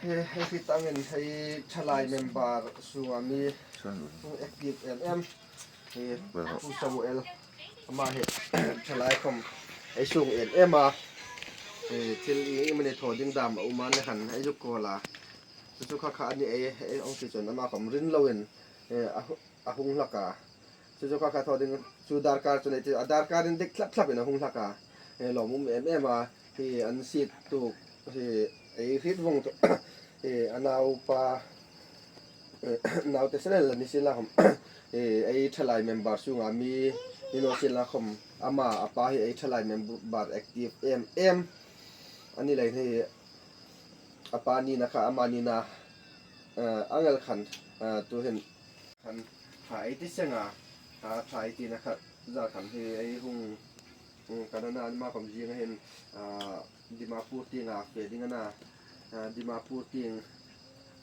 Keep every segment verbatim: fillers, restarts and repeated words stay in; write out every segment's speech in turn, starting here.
He, he hi tangin hei thalai member sunga mi active em em. He, Pu Samuel ama hi thalai khom ei sung em em a. He, thil i mani thaw ding dam a um a ni khan ei zuk call a. Chu chu kha kha a ni ei, ei hung ti chun ama khom ring loin, he, a hu-, a hung hlak a. Chu chu kha kha thaw ding chu darkar chu nei ti a darkar in dik thlap thlap in a hung hlak a. He, lawmum em em a, hi an sit tu, hi ei hriet vong tu, hi a naupa, naute selen la ni sien la khom, hi ei thalai member sunga mi ni naw sien la khom, ama a pa hi ei thalai member active em em a ni lei hi. A pa nina kha, ama nina, eh, angel khan, eh, tu hin khan tha ei ti senga, tha, tha ei tina kha zar khan hi ei hung, hung kan ana, ama khom zinga hin, ah, Dimapur tienga fe ding ana, ah, Dimapur tieng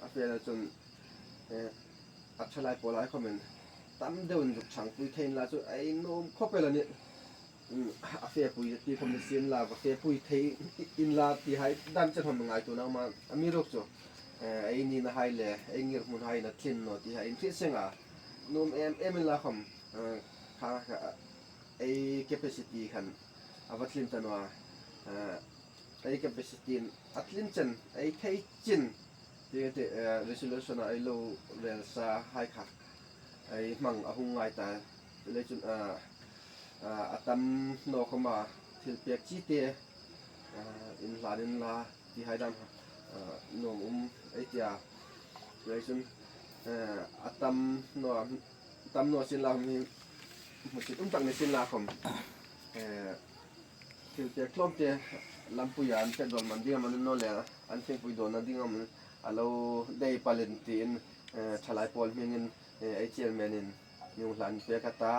a fe la chun, eh, a thalai pawl hai khomin tam deuin zuk changpui thei inla chu ei nuom khop el a nih. Mm, a fepui ti khom ni sien la, a fepui thei inla ti hai dan chen khom ngaituo naw a um a, amiruokchu, eh, ei nina hai le ei ngirhmun hai a tlin naw ti hai in hriet senga nuom em em inla khom, eh, kha, kha, ei capacity khan a va tlin ta naw a, eh, ei capacity in a tlin chen, ei thei chin ti, ti, eh, resolution a ei lo rel sa hai kha ei hmang a hung ngai ta. Leiin chun, eh, eh, a tam naw khoma thilpek chi te, eh, inhlan inla ti hai dam, eh, nuom um ei tia. Leiin chun, eh, a tam naw, tam naw sien la mi hmusit um tak ni sien la khom, eh, thilpek tlawmte lampuia an pek dawn man ding am a ni naw le, an thingpui dawn ding am a lo dei palin tiin, eh, thalai pawl hmingin, eh, ei chairman in mi hung hlan pek a ta.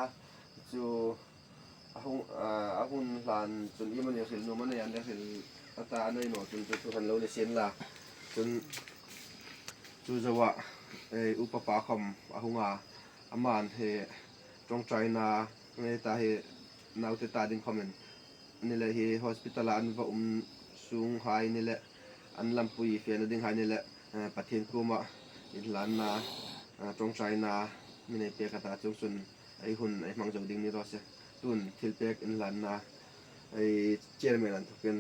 Chu a hung, ah, a hun hlan chun iemani hril nuom a nei a, an le hril a ta, a nei naw chun chu, chu khan lo ni sien la. Chun chu zoa, eh, upa pa khom a hung a, aman hi ṭawngṭaina ngei ta hi naute ta ding khomin ni le hi hospital-a an va um sunghai ni le, an lampui fena dinghai ni le, eh, Pathien kuoma inhlanna, eh, ṭawngṭaina mi nei pek a ta, chuongchun ei hun ei hmang zo ding ni raw se. Tun thilpek inhlanna ei chairman an thukin,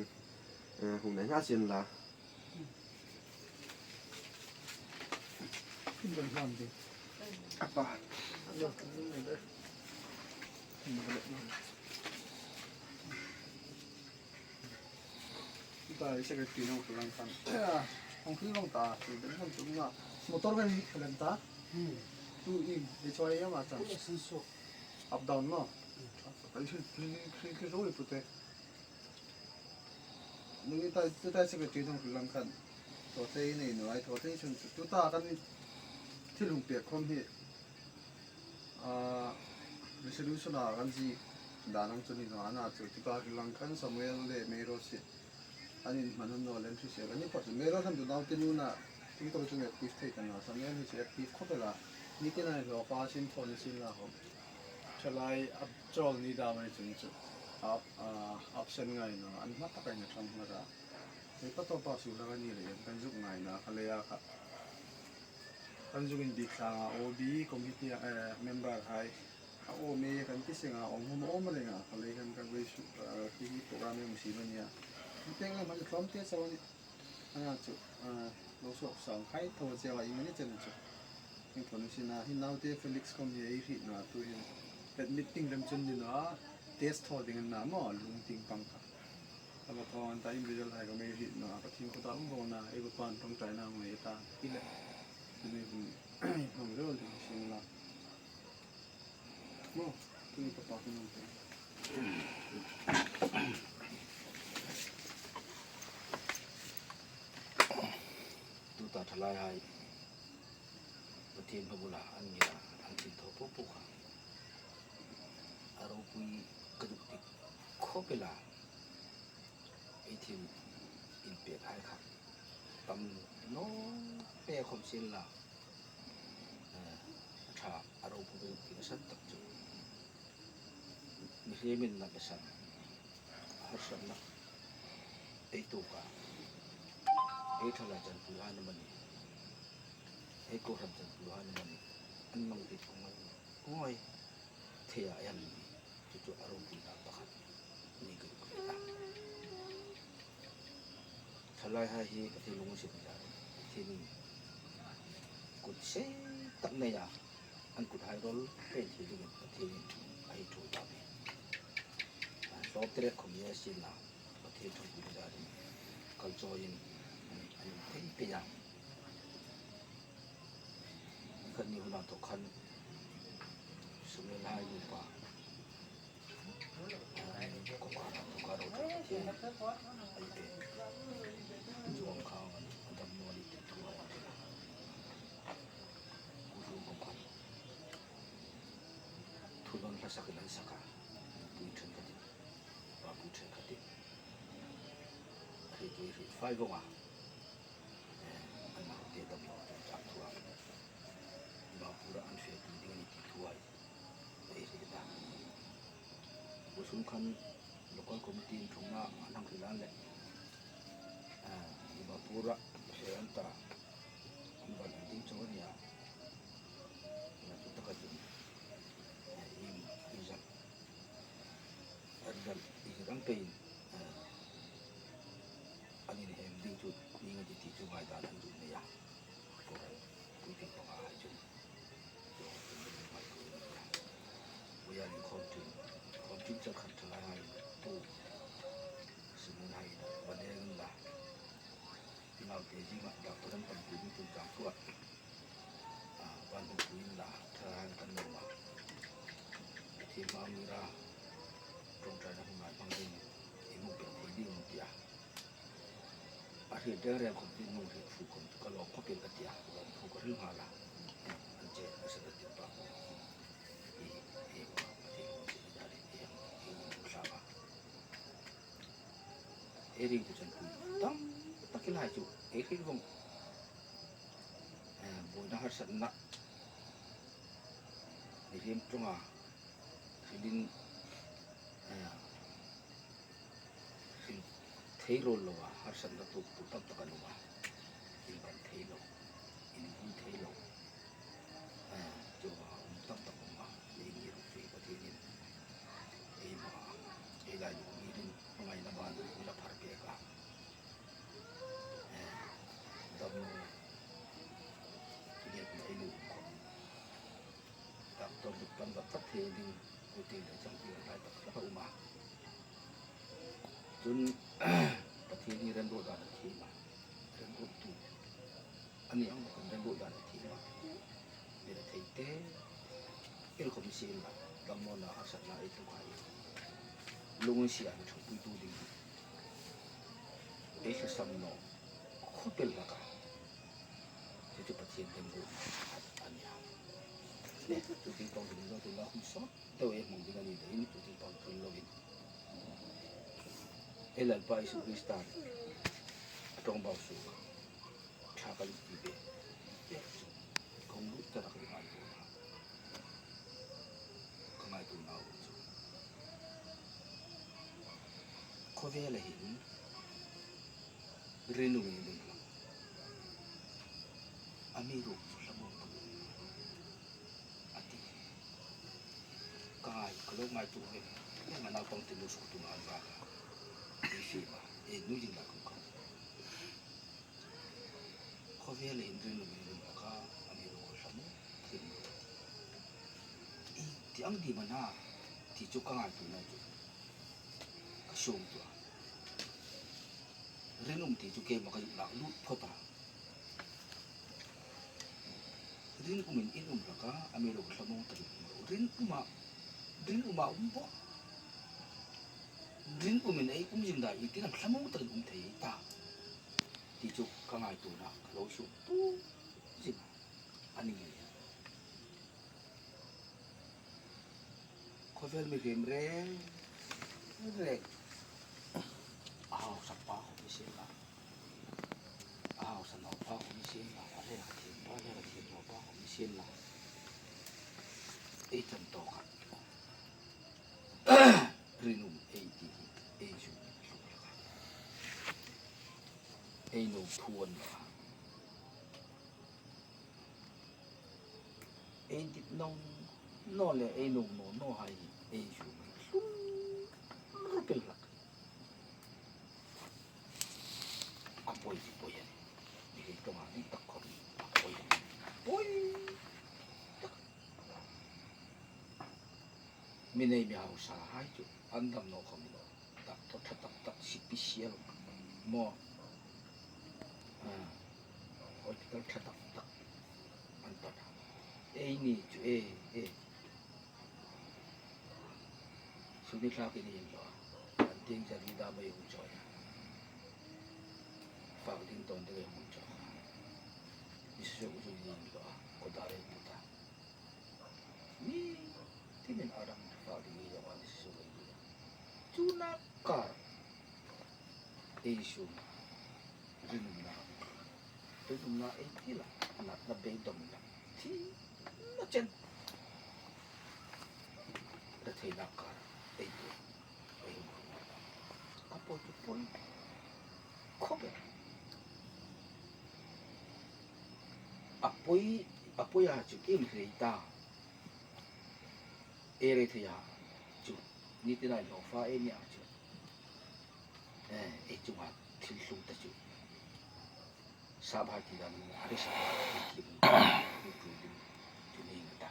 eh, hung nei nghal sien la. Kin ban hlan ding. A pa. Ta, i secretary nong hril lang khan. Hong hril vong ta, hril ding hong tum na. Motor kan hril ta. Hmm. Tu in, i choi ya ma chan. Up down no. Kan hril, hril, hril, hril, hril, hril, Nui ta, tu ta secretary nong hril lang khan. Thaw thei nei naw a, thaw thei chun chu. Tu ta kan thil hung pek khom hi, ah, resolution-a kan ziek dan ang chu ni naw a na chu. Tu ta hril lang khan Samuel le Mary Rose hi an inhmang naw le an hrisel a ni phawt chu. Mary Rose an tu naute nuna, tu ta chun active thei ta naw. Samuel hi chu active khop el a. Ni tin a ni lo pa sin phone sin la khom. Thalai a chawl ni dam a ni chun chu. Ab-, ah, absent ngai naw, an hma tak a ni ṭhang hma ta. Hei pa tawpa su hlak a ni le, kan zuk ngaina kha leia kha. Kan zuk indik tlang a, O B committee, eh, member hai. A awm e kan ti seng a, awm hma awm reng a, kha lei khan kan vei su, eh, T V program em si ma nia. Kan teng le hma tlawm te chau a ni. Ana chu, ah, lo suok sang khai thaw che a, i mani chen chu. Heng thaw ni sien a, hi naute Felix khom hi ei hriet naw a, tu hin. Pet meeting lem chun ni naw a, test thaw ding an na maw, lung ting pang kha. A va thaw an ta in result hai khom ei hriet naw a, Pathien kuta um vong na, ei va pan ṭawngṭaina hung nei ta, ti le. Tuni hun, hmang rel ding sien la. Maw, tuni papa kan um te. Tuta thalai hai Pathien hmabula an ngir a, an thil thaw po po kha. A ropui ka duk tik khop el a. Ei thil inpek hai kha tam naw pe khom sien la. Eh, a ṭha a ropui ka duk tik a san tak chu. Mihriemin na ka san. A harsatna ei tuok a. Ei thalai chanpuihai amanih, ei kohran chanpuihai amanih, an mang dik kung ai, kung ai thei a em ni, chu chu a ropuina pakhat ni ka ring a. Thalaihai hi Pathien lunginsietna zar, Pathienin kut sei tak neia an kuthai rawl pei thei dingin Pathienin a hei ṭhuoi ta a nih. A, hlawm tirek khom ni a sin la, Pathien ṭhangpui zarin kal chawiin an, an thei pei a. Khat ni huna thaw khan Samuel hai nupa, a, kawngkhar, kawngkhar ro ṭan Pathien a hei pe. Chuong khang a dam naw ni ti thu a hei pe. Kuhlu kawngkhar thu nawn hla sakin an sak a. Pui ṭhenkhatin, pa pui ṭhenkhatin a hriet, a hriet fai vawng a. Eh, an naute dam naw chungchang thu a, Dimapur-a an fe pui ding a ni ti thu a hei hriet a. Vawisun khan local committee inṭhungna an hang hril a ni leh, eh, Dimapur-a fe an ta, an van hang ding chau a nih a. Chu taka chun, eh, iem, iem zan, a result hi rang peiin, eh, an inhem ding chu ning a ti ti chu ngaidan an zuk nei a. Kohran puitu panga hai chun, chu chu ngaituo a nih a. Voiah inkhawm ṭhin, khawm ṭhin char khat thalaihai tu Samuel hai va deng unla, i naute zinga doctor an pui ding chungchang thu a, a, van hmu pui unla, thalaihai kan nuom a. Pathien hmaa mi ra, ṭawngṭaina hung ngai hmang ding, i hmu pek thei ding ti a. A hriet reng reng khom ti, hung hriet fuk khom chu ka lawm khawp el ka ti a, lawmthu ka hril nghal a. An che a sa ka ti pa. I, i, Pathien lunginsietna zarin i hang, i hang thlang a. Ei ringtu chanpui tam tak hi lai chu ei hril vawng. Eh, buoina harsatna mihriem ṭawnga hrilin, eh, hril thei rawl loa harsatna tuok tu tam tak an um a. Inban thei lo, invui thei lo. Eh, chu a um tam tak um a, eini ruok chu Pathienin eima, ei lai lung mirin hmangaina ban a la phar pek a. Eh, damna, liepna ei lo khom, doctor lut pan vat vat thei ding, kute le chang ti lai tak tak a um a. Chun, Pathien hi remruot dan a thiem a. Remruottu a ni ang bawkin remruot dan a thiem a. Mi la thei te el khom ni sien la, damnawna harsatna ei tuok hai, lunginsiet a mi ṭhangpuitu ding ei hlasam naw khawp el hlak a. Chu chu Pathien remruotna a nih a. Le, chu ti pang ding lo, tu la hun sawt deu ei hmang ding a ni leiin, chu ti pang hril lovin, ei Lalpa Isu Krista a ṭawngbau suok a, ṭha ka ti ve, ve chu ka hung lut char a, ka ngaituona, ka ngaituona chu khawvela hin rinum in um hlak, amiruokchu hlamawm takin um hlak a ti. Ka ngai, ka lo ngaituo ve, ka naupang tin lo suk tu ngai va ka, ei fie ma, ei nu ding la kum ka. Khawvela hin rinum in um hlak a, amiruokchu hlamawm takin um hlak. Ieng ti ang ding am a na ti chu ka ngaituona chu ka sawm tu a. Rinum ti chu keima ka zuk lak lut phawt a. Rinumin in um hlak a, amiruokchu hlamawm takin um ro. Rinuma, rinuma um bawk. Rinumin ei um zing dai ieng tin am hlamawm takin um thei ta ti chu ka ngaituona ka lo suk tu zing a. A ni ngei a. Khawvel mihriem reng reng, a hausa pa khom ni sien la, a hausa naupa khom ni sien la, a reng a thiem pa, a reng a thiem naupa khom ni sien la, ei chan tawka rinum ei ti hi ei zu hlum hlak a. Ei nuom thu a ni a. Ei dit naw naw le ei nuom naw naw hai ei zu hlum ropel hlak. A poi chu poi a nih. Ni kei tonga ni tak khom a poi a nih. Poi tak. Mi nei mi hausa hai chu an dam naw khom lo. Doctor ṭha tak tak, special maw. Ah, hospital ṭha tak tak an pan a. Ei ni chu e, e. Suni thlak in in lo. An tieng zar ni dam ei hung chawi. Fak ding tawn ding ei hung chawi. Ni su su in lo. Ko da rei puta. Ni timin a dam fak ding ei lo an su su ei. Chu na kar. Ei su. Rinumna. Rinumna ei ti la. Na, na beidong la. Thi na chen. Hretheina kar ei ti. Ei hung hung. A poi chu poi. Khop e. A poi, a poi a chu kim hrei ta. Ei rethei a chu. Ni tina lo fa ei ni a chu. Eh, ei chunga thil hlum ta chu. Sabha ti dan a ri sa ti ki. Chu chu chu ni ta.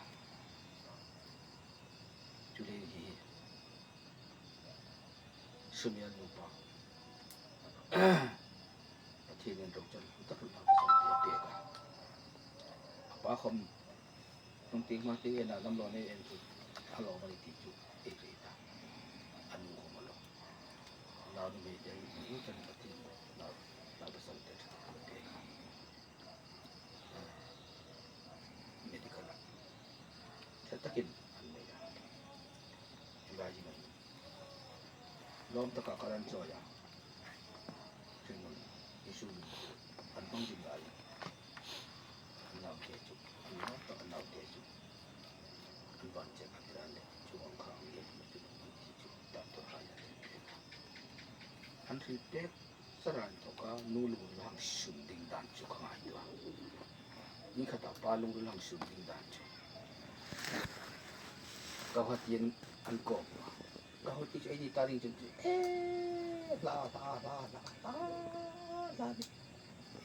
Chu le hi. Sumial nupa. Pathienin ro chan tak tak tak tak tak tak. A pa khom Hnung tieng hma tieng en a dam lo nei en chu a lo mai ti chu ei rei ta. A nu khom a lo. Nau ni mei te nu chan Pathien nau, nau pasal te ṭha tak te kha. Medical a. Ṭha takin an nei a. Chu lai hi mai. Lawm taka kar an chawi a. Hringnun, Isu min, an hmang ding lai. An naute chu, an naw tak an naute chu. An van chek an tir an le, chu ang kha ang le, chu ang ti chu, doctor hai an hril pek. An hril pek, sara inthawka, nu lungril hang sum ding dan chu ka ngaituo a. Ni khata pa lungril hang sum ding dan chu. Ka hawtin an kawp a. Ka hawt ti chu ei ni ta ding chun chu, eh, hla, hla, hla, hla, hla, hla ni.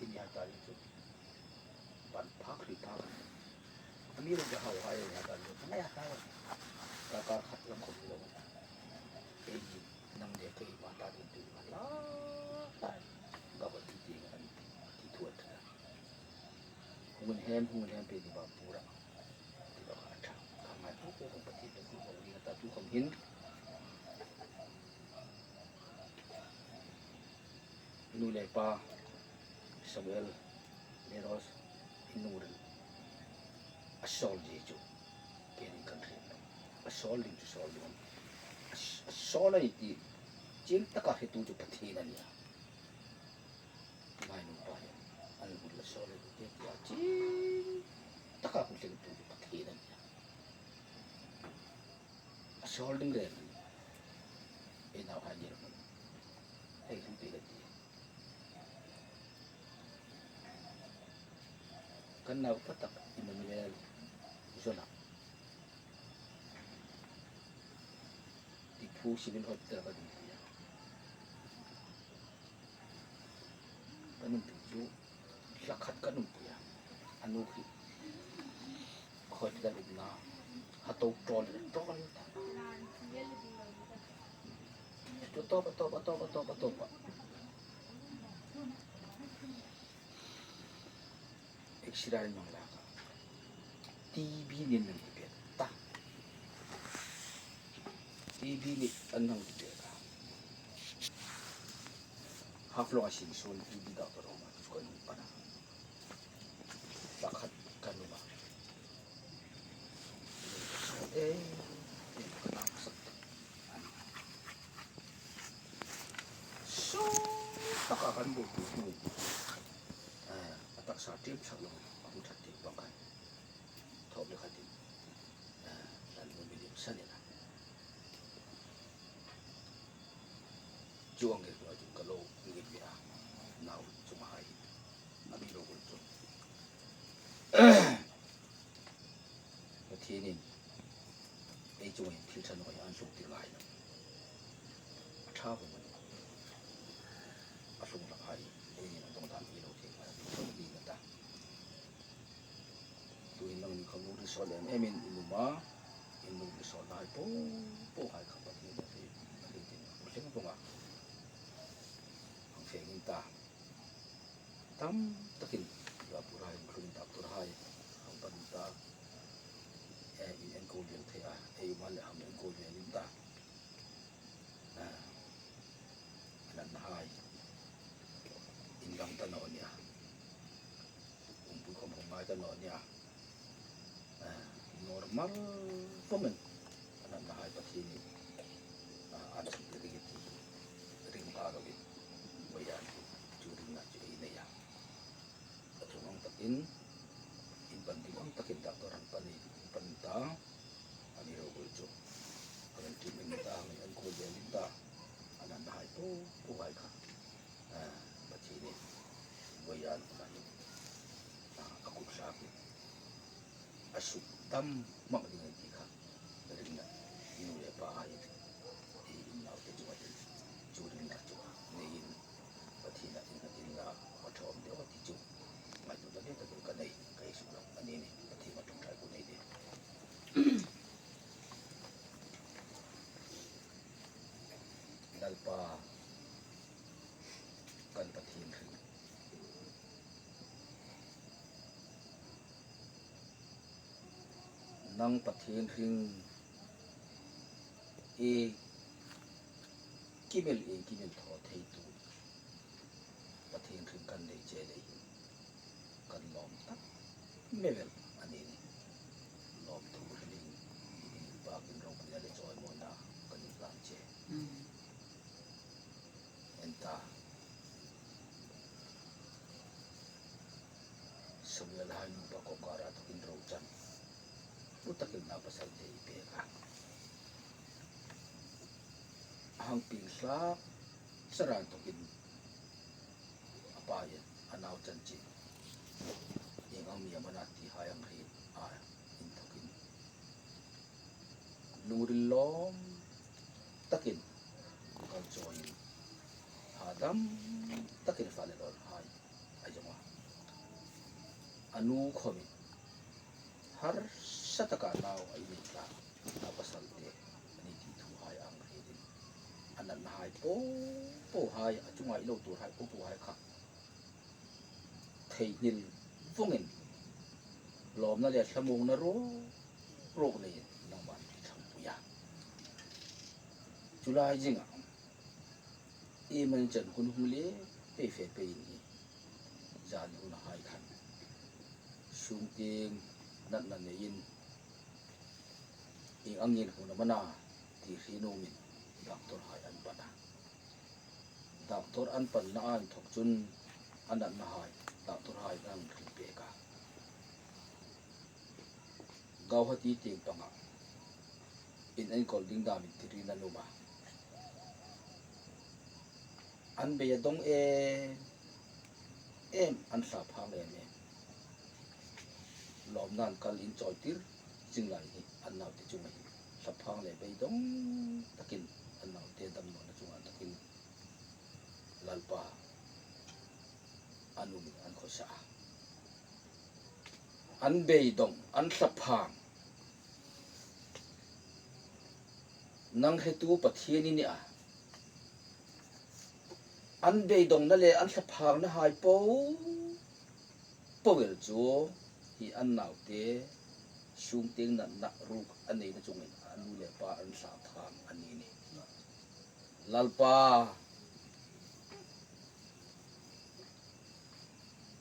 Ei ni ta ding chu. Pan phak ri ta. A mi ro ka hau hai ni ta ding chu. Ngai ta. Ka kar khat lam khom lo. Ei ni nang de kei ma ta ding chu. Hla, hla. Ka hawt ti ti an ti thuat ta. Hung inhem, hung inhem pe ni ba pura. Ti ba ka ṭha. Ka ngai pu pu hung Pathien le pu hung ni ta tu khom hin. Nu le pa, Samuel, Neros, in lungril. A sawl ding chu. Keini kan hriet lo. A sawl ding chu sawl ding. A s-, a sawl a ni ti. Chieng taka hretu chu Pathien a nih a. Ngai nuom pa hin, an hmur la sawl ei ti ti a chi. Taka hung thleng tu Pathien a nih a. A sawl ding reng a nih. Ei nauhai ni ro. Ei hung pi la ti. Kan nau ṭha tak Emmanuel Zona. Diphu Civil Hospital kan hung pi a. Kan hung pi chu, thla khat kan hung pi a. A nu hi. Khoi ti kan umna. Ha to tol, tol ta. To, to, to, to, to, to, to. X-ray an hang lak a. T B ni an hang ti pek ta. T B ni an hang ti pek a. Haflong a sin sun T B doctor a um a, chu kan hung pan a. Pakhat kan um a. Eh, eh, kan hang sak. Saw taka kan buoipui hnu. Eh, a taksa ṭiemsak lo, a hung ṭhat ding pang khan. Thawp le khatin, eh, kan hung mi lim san ila. Chuong ngir hnuoi chu ka lo ngir ve a. Nau chunga Chuong thil ṭha naw hi an hluk tir ngai naw. A ṭha vawng a ni. A hluk hlak hai, ei ni a dong dan i lo thei ngai, a ding a ta. Tuhin nangni kha nu ri sawl em em in i nuom a, i nu ri sawl hai po po hai kha Pathien a hre, a hre tin a pu thleng vawng a. Hang fe in ta. Tam takin, i va pu hai, including doctor hai, hang pan ta. Eh, in enkawl vel thei a, ei um a le hang enkawl vel in ta. Ah, a natna hai. Inlang ta naw nia. Umpui khom hung ngai ta naw nia. Ah, normal vawngin a natna hai Pathienin, ah, an suk ring ti ring ta lo in. Vawisun chu ringna chu ei nei a. A chung ang takin, in pan ding ang takin doctor hang pan in, pan ta. Ani ro bul chu. Kan treatment ta, hang enkawl vel in ta. A natna hai po po hai kha. Ah, Pathienin vawisun a hun a hin, ah, a kut hlak in, a suk dam mak ding a ni ti kha ringna nu le pa hai, ei in naute chunga hin chu ringna chu neiin, Pathien a in, a in la a ṭhawm deu a ti chu ngaituo ta deu takin ka nei, ka ei suk hlak a ni nih. Pathien a ṭawngṭai ku nei de. Lalpa, kan Pathien hring. Nang Pathien hring, iengkim el, iengkim el thaw theitu Pathien hring kan nei che lei hin kan lawm tak mevel a ni nih. Lawmthu hring, i inpakin ropuina le chawimawina kan inhlan che. Mm. En ta. Samuel hai nupa kawngkara tukin ro chan. Pu takin nau pasal te i pek a. A hang pieng hlak chara tukin a pa in a nau chanchin ieng ang mi am a na ti hai ang hriet a inthokin, lungril lawm takin kal chawiin, hadam takin fale dawl hai a zawng a. A nu khawmin harsa taka nau a nei tlang, a pasal te a ni ti thu hai ang hrietin, a natna hai po po hai, a chunga i lo tuor hai po po hai kha theinghil vawngin lawmna le thlamuongna ruok ruok neiin nangman i ṭhangpui a. Chu lai zinga i man chen hun hung le pei fe pei ni, zan hun hai khan sungtieng natna neiin ieng angin hun am a na ti hriet nuomin doctor hai an pan a. Doctor an panna a inthok chun a natna hai doctor hai an hrilpek a. Gauhati tieng panga in enkawl ding dam in ti rin a nuom a. An bei a dawng em em, an thlaphang em em. Lawmna an kal in chawitir zing lai hi an naute chunga hin thlaphang le beidawng takin an naute damnawna chunga takin Lalpa an um in an khawsa a. An beidawng, an thlaphang. Nang hretu Pathien i ni a. An beidawngna le an thlaphangna hai po po el chu hi an naute sungtieng natna ruok a neina chungin a nu le pa an thlaphang a ni nih. Lalpa,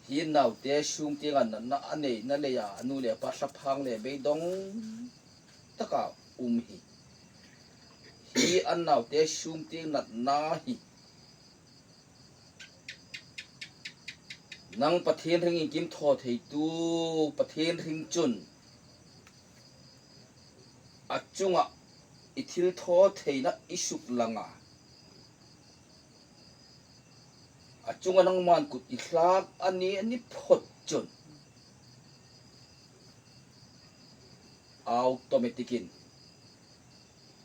hi naute sungtieng natna a neina leia a nu le pa thlaphang le beidawng taka um hi, hi an naute sungtieng natna hi nang Pathien hring iengkim thaw theitu Pathien hring chun a chunga i thilthawtheina i suklang a, a chunga nangman kut i thlak a ni, a ni phawt chun automatic-in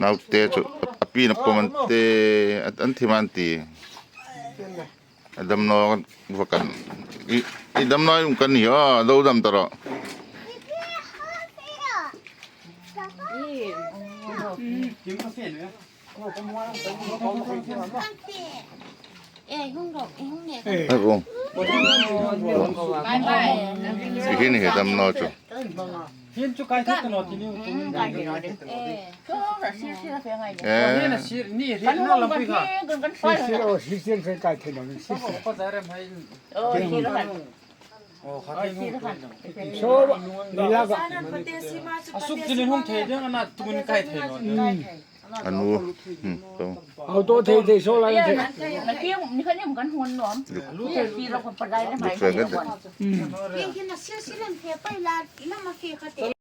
Naute chu a pi na pawm an te, an thim an ti. A dam naw va kan. I, i dam naw um kan ni a, lo dam ta ro. Ai, hung. Hi hi ni hi dam naw chu. Hin chu kai thei ta naw ti ni. Eh. Hin a sir ni hi na lam pi kha. Sir, sir, sir, sir, kai thei naw ni, sir, sir. Pa zai rem hai. Oh, sir han. Oh, kha thei nu. So, ni la ka. A suk chu ni hung thei ding, ana tumun kai thei naw. A nu. Hmm, to. Auto thei thei so la thei. Ni kha ni kan hun nom. Lu thei. Sir lo ko pa zai rem hai. Lu thei ka. Hi hi na sir sir an thei pa la, la ma fe kha te.